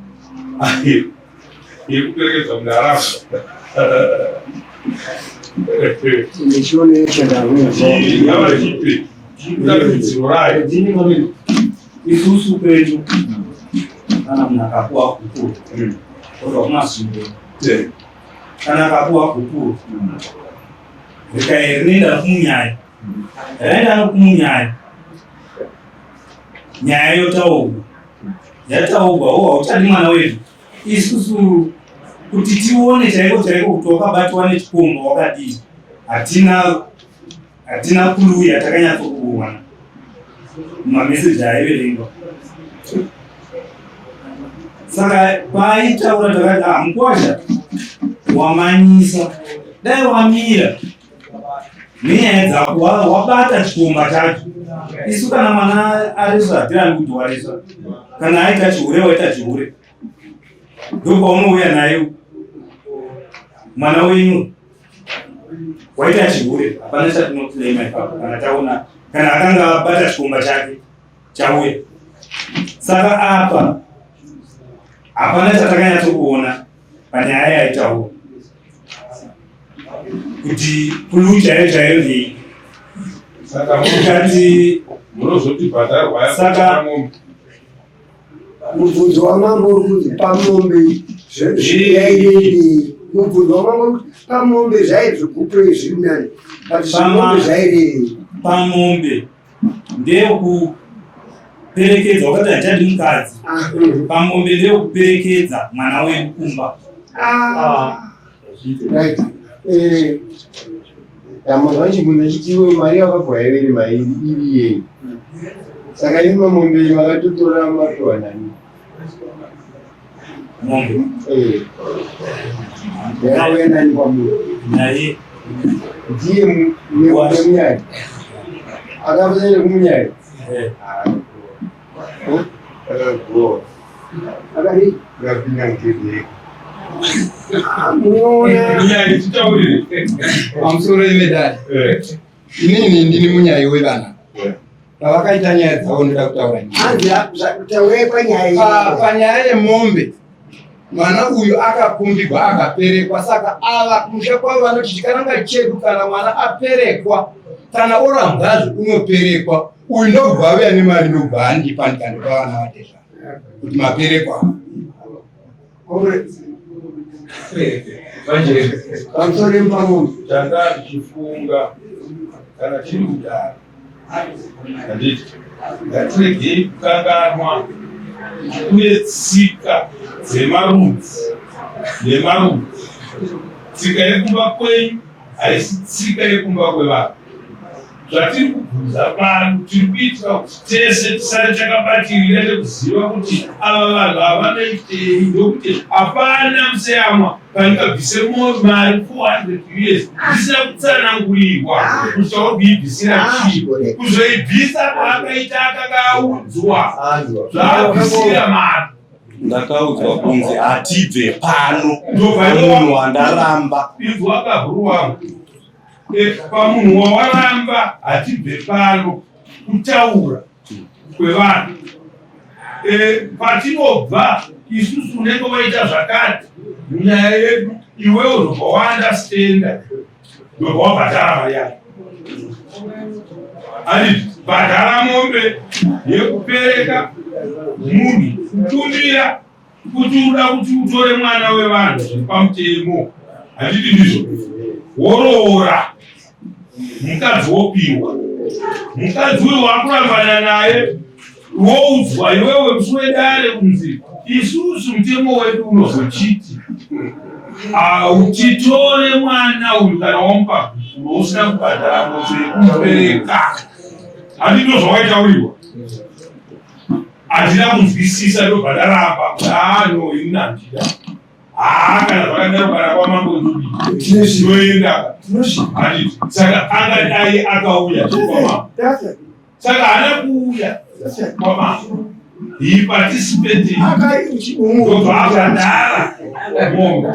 yekuperekedza munhu aramba ndichione chakavatipe dambudziko rayo isusu kwedu kana munhu akapuwa gupuro odwa kumasvingo. Kana akapuwa gupuro rikae rinoenda kumunyaya, raenda kumunyaya, nyaya yotaurwa, yataurwa, o hauchadi mwana wedu. Isusu kuti tione chaiko chaiko kuti wakabatwa nechikomba wakadii, hatina hatina clue yatakanyatsokuwana mumameseji aiverengwa. Saka paaitaura takati, ah, mukwasha wamanyisa, dai wamira nenyaya dzako, wabata chikomba chacho. Isu kana mwana aresva hatirambi kuti waresva, kana aita chihure waita chihure, ndopaunouya naye mwana wenyu waita chihure, hapana chatinoclaima ipapo. Kana taona kana akanga abata chikomba chake chauya, saka apa hapana chatakanyatsokuona panyaya yaitaura kuti clue chaiyo chaiyo ndei. Saka Tikati munozoti bhadharwa Saka- Mubvunzo wamambo uri kunzi pamombe zvairevei? Mubvunzo wamambo uri kuti pamombe zvaizvigupurei zviri nani, but zvimombe zvairevei? Pamombe ndeyekuperekedza, wakati hachadi mukadzi. Pamombe ndeyekuperekedza mwana wedu kumba. Ah, right. Dambudziko chibvunza chitiwe mari yakabva yaiveri mairi iri yei? Saka imi mamombe makatotora mapiwa nani? Mombe Eh. Yakauya nani kwamuri? Naye. Ndiye nemunyai. Akafanira kumunyai. Akagoa. Akadii? Akapinda mugedhi. Munoona Munyai titaurire. Pamusoro yemedare, inini ndini munyai wevana pavakaita nyaya dzavo, ndoda kutaura nyaya. Hanzi taurai panyaya iyi. Panyaya yemombe, mwana uyu akakumbigwa akaperekwa, saka ava kumusha kwavo vanoti chikaranga chedu, kana mwana aperekwa kana orambwazve unoperekwa. Uyu ndobva auya nemari, ndobva andipa, ndikandipa vana vatezvara kuti maperekwa. Manje Pamusoro yepamombe. Tanga tichifunga kana tiri kudaro, handiti ngatiregei kukanganwa kuti kune tsika dzemarudzi nemarudzi. Tsika yekumba kwenyu haisi tsika yekumba kwevanhu. Zvatiri kubvunza pano tiri kuitira kuti tese tisare takabatirira nekuziva kuti ava vanhu havanoitei, ndokuti hapana museyamwa pandingabvise mari 400 US ndisina kutsanangurirwa kuti tauri kuibvisira chii. Kuzoibvisa kwaakaita akanga audzwa zvaabvisira mari. Ndakaudzwa kunzi hatibve pano pamunhu wandaramba. Inzwa kabhuru wangu, pamunhu wawaramba hatibve pano kutaura kwevanhu. Patinobva isusu unenge waita zvakati munyaya yedu, iwewo ndobva waandastenda, ndobva wabhadhara mari yako. Handiti bhadhara mombe yekupereka munhu, kutumira kuti uda kuti utore mwana wevanhu zviri pamutemo, handiti ndizvo? Woroora mukadzi, wopiwa mukadzi uyu wakurambana naye, woudzwa iwewe musi wedare kunzi isusu mutemo wedu unozochiti hautitore mwana uyu kana wamupa gupuro usina kubhadhara mombe yekumupereka. Handiti ndozvawaitauriwa? Handina kunzwisisa, ndobva ndaramba kuti haa no, ini handida. Haa, kana zvakadaro kana kwamambo ndodii, ndoenda, handiti? Saka angadai akauya kwamambo, saka haana kuuya kwamambo. He participated, ndobva abhadhara mombe.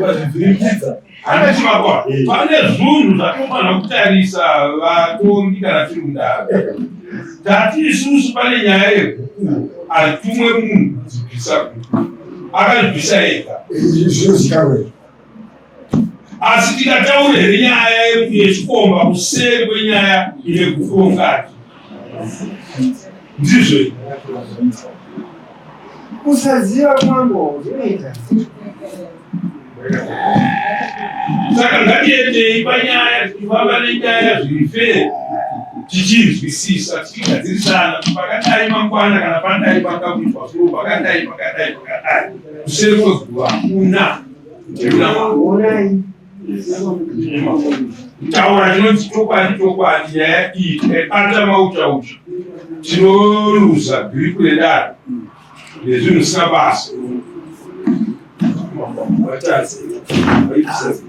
Handiti makwa pane zvunhu zvatinofanira kutarisa vatongi kana tiri mudare. Tati isusu pane nyaya yegukuro, hatumwe munhu kudzibvisa gukuro, akazvibvisa ega. Zvinozikanwa. Asi tikataura here nyaya yechikomba kuseri kwenyaya ine gukuro mukati? Ndizvo. Kusaziva kwangu zvinoita. Saka ngatiendei panyaya, tichifamba nenyaya zviri fair, tichinzwisisa, tichigadzirisana kuti pakadai mangwana kana padai pangakuitwa so, pakadai, pakadai, pakadai. Kuseri kweguva hakuna. Kutaura chinonzi chokwadi chokwadi, nyaya iyi tikaibata mauchaucha tinoluza grip redare nezvinhu zvisina basa.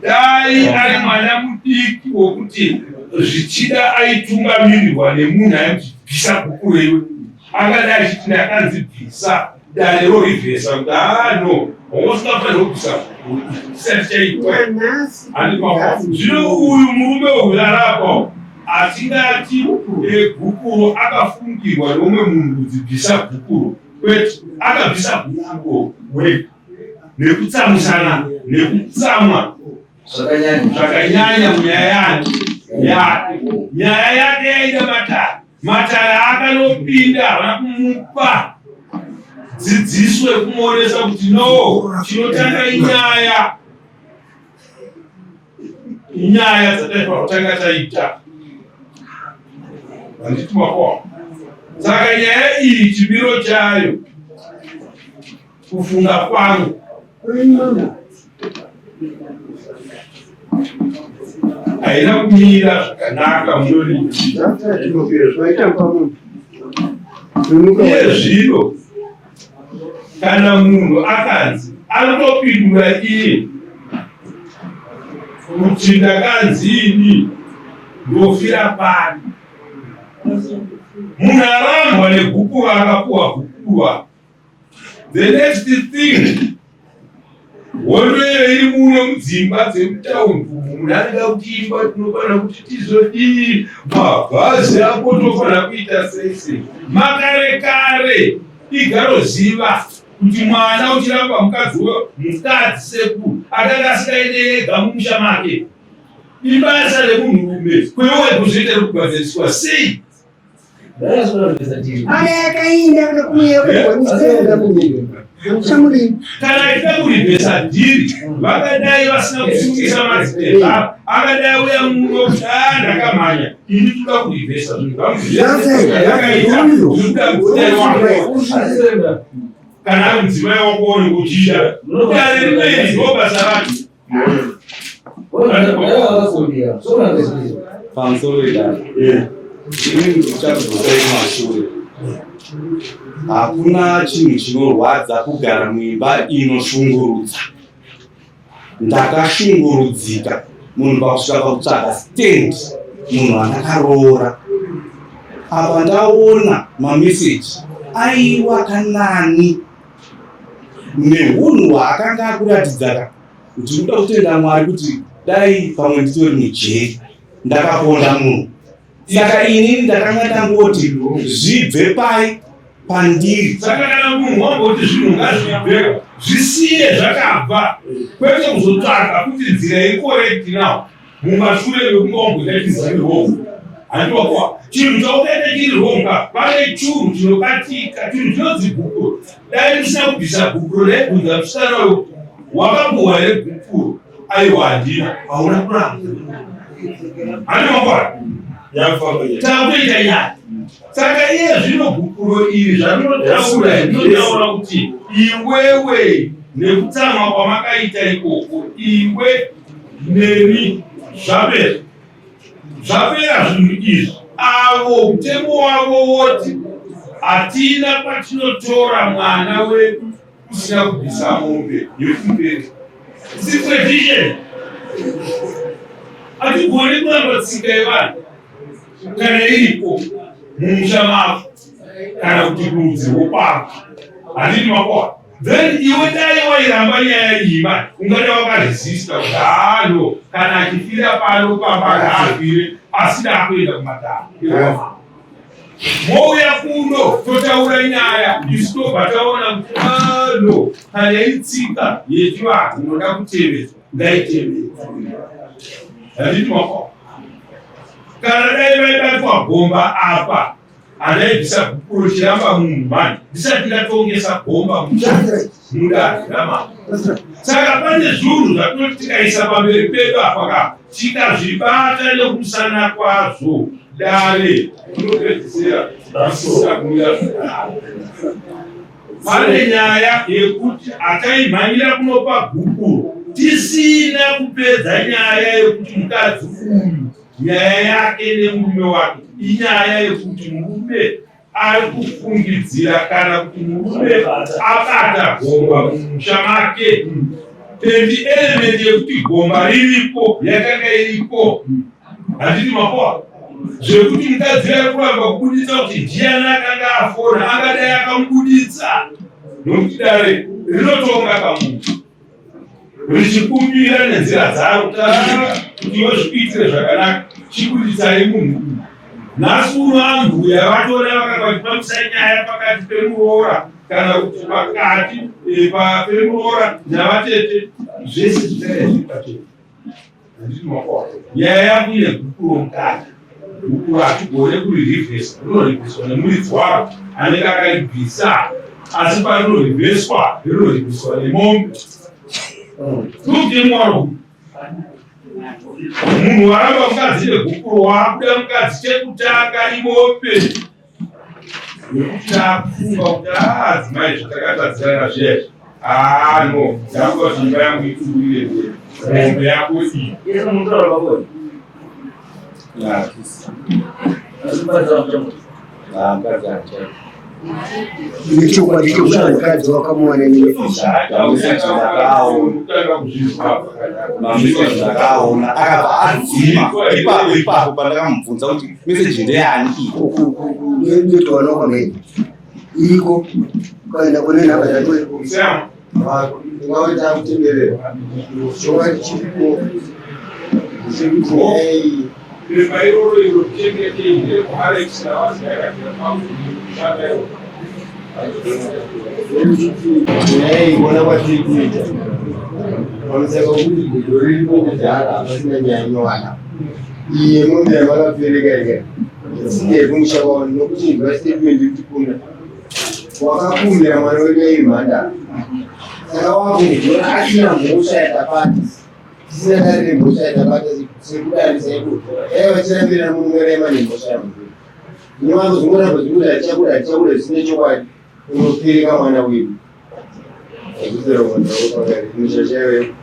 Dai ari mwana mudiki wokuti zvichida aitungamirirwa nemunhu aimuti bvisa bhuku reiwe, angadai achiti ndakanzi bvisa, dare rorivhesa kuti haa no, wanga usingafanirwa kubvisa chisati chaitwa. Zvino uyu murume uyu arapa hatingati gupuro akafungirwa neumwe munhu kunzi bvisa gupuro, kwete, akabvisa gupuro wega nekutsamwisana nekutsamwa zvakanyanya munyaya yani yake. Nyaya yake yaida matare, matare akanopinda havana kumupa dzidziso yekumuonesa kuti no, chinotanga inyaya inyaya dzataifanira kutanga taita, handiti makoa? Saka nyaya iyi chimiro chayo, kufunga kwangu, haina kumira zvakanaka. Munonii iye zvino kana munhu akanzi anotopindura iye kuti ndakanzini ndofira pano. Munhu arambwa negukuva akapuwa gukuva, the next thing hondo iyo iri muno mudzimba dzemutaundi umu, munhu anoda kuti imba tinofanira kuti tizodii, mabhazi ako tofanira kuita sei sei. Makare kare igaroziva kuti mwana uchiramba mukadzi, mukadzi sekuru akanga asingaende ega mumusha make, ibasa remunhurume kwewe kuzviita rikugadziriswa sei? Kana achida kurivhesa dhiri, vakadai vasina kusungisa madzibaba, akadai uya muno kuti a ndakamhanya ini, toda kurivhesa zvinhu zvangu zvakaita zvikuda mudzimai wako. Kana ari mudzimai wako unenge uchida dare rimweni, ndo basa racho. Pamusoro wedare, ini ndichakudzokai kumashure. Hakuna chinhu chinorwadza kugara muimba inoshungurudza. Ndakashungurudzika munhu pakusvika pakutsvaga stand munhu andakaroora. Apa ndaona mameseji aiwa kanani nehunhu hwaakanga akuratidza ka. Ndinoda kutenda Mwari kuti dai pamwe nditori mujeri ndakaponda munhu. Saka inini ndakanga ndangoti zvibve pai pandiri. Saka kana munhu wamboti zvinhu ngazvibve, zvisiye zvakabva, kwete kuzotsvaga kuti nzira iri correct now mumashure mekunge wamboita chinhu chiri wrong. Handiwakuwa chinhu chaukaita chiri wrong ka, pane churu chinobatika, chinhu chinonzi gupuro. Dai musina kubvisa gupuro, ndaibvunza musikana uyu, wakapuhwa here gupuro? Aiwa, handina. Hauna kuramba, handiwakuwa takutoita nyaya. Saka iye zvino gupuro iri zvarinotaura, rinotaura kuti iwewe nekutsamwa kwamakaita ikoko, iwe neni zvapera, zvapera zvinhu izvi. Avo mutemo wavo woti hatina kwatinotora mwana wedu kusina kubvisa mombe yekumberi. Si tradition, hatigoni kuramba tsika yevanhu kana iripo mumusha mavo kana kuti kurudzi rwokwavo, handiti makoa? Then iwe dai wairamba nyaya iyi mani, ungada wakaresista kuti hano kana achifira pano pamba ngaafire, asi ndakuenda kumatare. Mouya kuno totaura nyaya, isu tobva taona kuti ano kana itsika yechivanhu inoda kutevedzwa, ngaitevedzwe, handiti makoa? Kana dai vaibatwa gomba apa. Andaibvisa gupuro chiramba munhu mani ndisati ndatongesa gomba mudare ramambo. Saka pane zvinhu zvatinoti tikaisa pamberi pedu apa ka tikazvibata nekumusana kwazvo dare rinopedzisira risisina kumira zvakanaka. Pane nyaya yekuti ataimhanyira kunopa gupuro tisina kupedza nyaya yekuti mukadzi uyu nyaya yake nemurume wake inyaya yekuti murume ari kufungidzira kana kuti murume abata gomba mumusha make and element yekuti gomba riripo yakanga iripo handiti mapoa zvekuti mukadzi ari kuramba kubuditsa kuti ndiyani akanga afona angadai akamubuditsa nokuti dare rinotonga kamunhu richikumbira nenzira dzaro kuti iwe zvikuitire zvakanaka chibuditsai munhu uyu nhasi uno ambuya vatora vakanga vachifambisa nyaya pakati pemuroora kana kuti pakati eh, pemuroora navatete zvese zvichadai zviri pachena Nyaya yangu ine gupuro mukati. Gupuro hatigone kuririvhesa, rinorivheswa nemuridzi waro anenge akaribvisa, asi parinorivheswa rinorivheswa nemombe. Ndokutengwaro munhu waramba mukadzi negupuro waakuda mukadzi chekutanga imombe nekuti takufunga kuti ah, adzimai zvatakatadzirana zviya izvi ah, no ndakuda kuti imba yangu ipfuurire mberi mombe yako iyi Nechokwadi chekuti mukadzi wakamuwana ndakaona akabva adzima ipapo ipapo pandakamubvunza kuti meseji ndeyani iyi netowanokwa iriko ukaenda kune nhamba dzako Ungave takutenderera chokwadi chiripo ndechekuti nyaya Pepa iroro iro chengetei ndekuAlex navaziyakadira pakushanda iroro. Nyaya iyi kuona kwatiri kuita pamusaka wekuti gudo riripo kudhara hapasina nyaya inowana iyi yemombe yamakapereka ika isine yekumusha kwavo nokuti inzwa statement yekuti kuna wakakumbira mwana wedu airi mhandara saka wakumudhora asina mhosva yakapata tisina dare remhosva yatabata sekudare saikudhora dai vachirambira murume rema nemhosva yamuzvii Ndinowanzozvingoramba zvekuti hatichabuda hatichabuda zvisina chokwadi unopereka mwana wedu. Hazvizera mwana wako pakati. Muchacha iwewe.